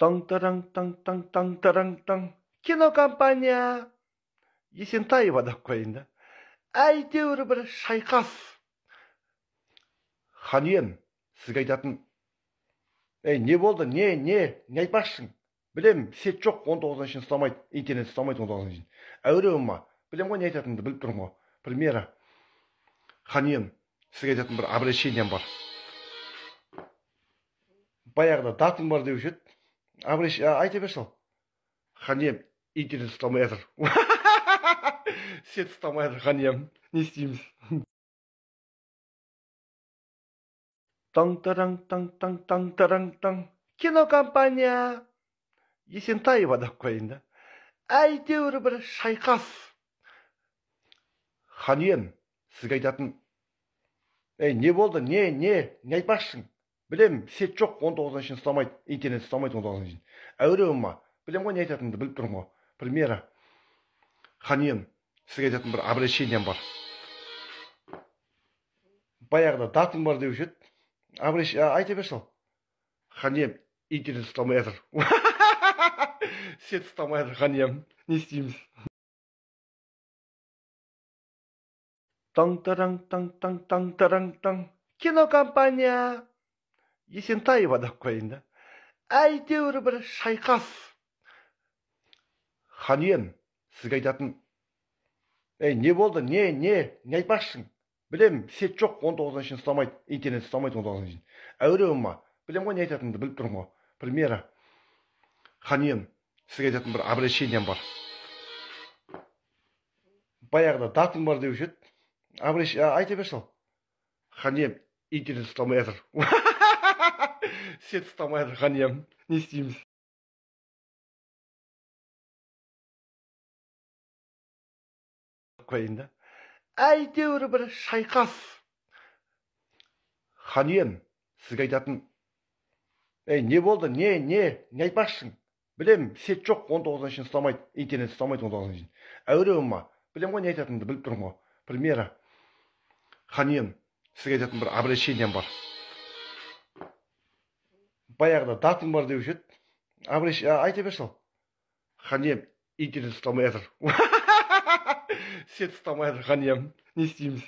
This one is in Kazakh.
Таң-тараң-таң-таң-таң-тараң-таң. Кинокомпания Есентаева деп қояйын да. Әйтеуір бір шайқас. Ханием, сізге айтатын. Ей, не болды, не айтпақшысың? Білем, сет жоқ, 19-дан шейін ұстамайды, интернет ұстамайды 19-дан шейін. Әуре ма? Білем ғой, не айтатынымды біліп тұрмын ғой. Премьера. Ханием, сізге айтатын бір обращением бар. Баяғыда датың бар деуші еді. Айта бер сол. Ханием, интернет ұстамай жатыр. Сет ұстамай жатыр, ханием. Не істейміз? Таң-тараң-таң-таң-таң-тараң-таң. Кинокомпания Есентаева деп қояйын да. Әйтеуір бір шайқас. Ханием, сізге айтатын. Ей, не болды, не айтпақшысың? Білем, сет жоқ, 19-дан шейін ұстамайды, интернет ұстамайды 19-дан шейін. Әуре ма? Білем ғой, не айтатынымды біліп тұрмын ғой. Премьера. Ханием, сізге айтатын бір обращением бар. Баяғыда датың бар деуші еді. Айта бер сол. Ханием, интернет ұстамай жатыр. Сет ұстамай жатыр, ханием. Не істейміз? Таң-тараң-таң-таң-таң-тараң-таң. Кинокомпания Есентаева деп қояйын да. Әйтеуір бір шайқас. Ханием, сізге айтатын. Ей, не болды, не айтпақшысың? Білем, сет жоқ, 19-дан шейін ұстамайды, интернет ұстамайды 19-дан шейін. Әуре ма? Білем ғой, не айтатынымды біліп тұрмын ғой. Премьера. Ханием, сізге айтатын бір обращением бар. Баяғыда датың бар деуші еді. Айта бер сол. Ханием, интернет ұстамай жатыр. Сет ұстамай жатыр, ханием. Не істейміз? Қояйын да. Әйтеуір бір шайқас. Ханием, сізге айтатын. Ей, не болды, не айтпақшысың? Білем, сет жоқ, 19-дан шейін ұстамайды, интернет ұстамайды 19-дан шейін. Әуре ма? Білем ғой, не айтатынымды біліп тұрмын ғой. Премьера. Ханием, сізге айтатын бір обращением бар. Баяғыда датың бар деуші еді. Айта бер сол. Ханием, интернет ұстамай жатыр. Сет ұстамай жатыр, ханием. Не істейміз?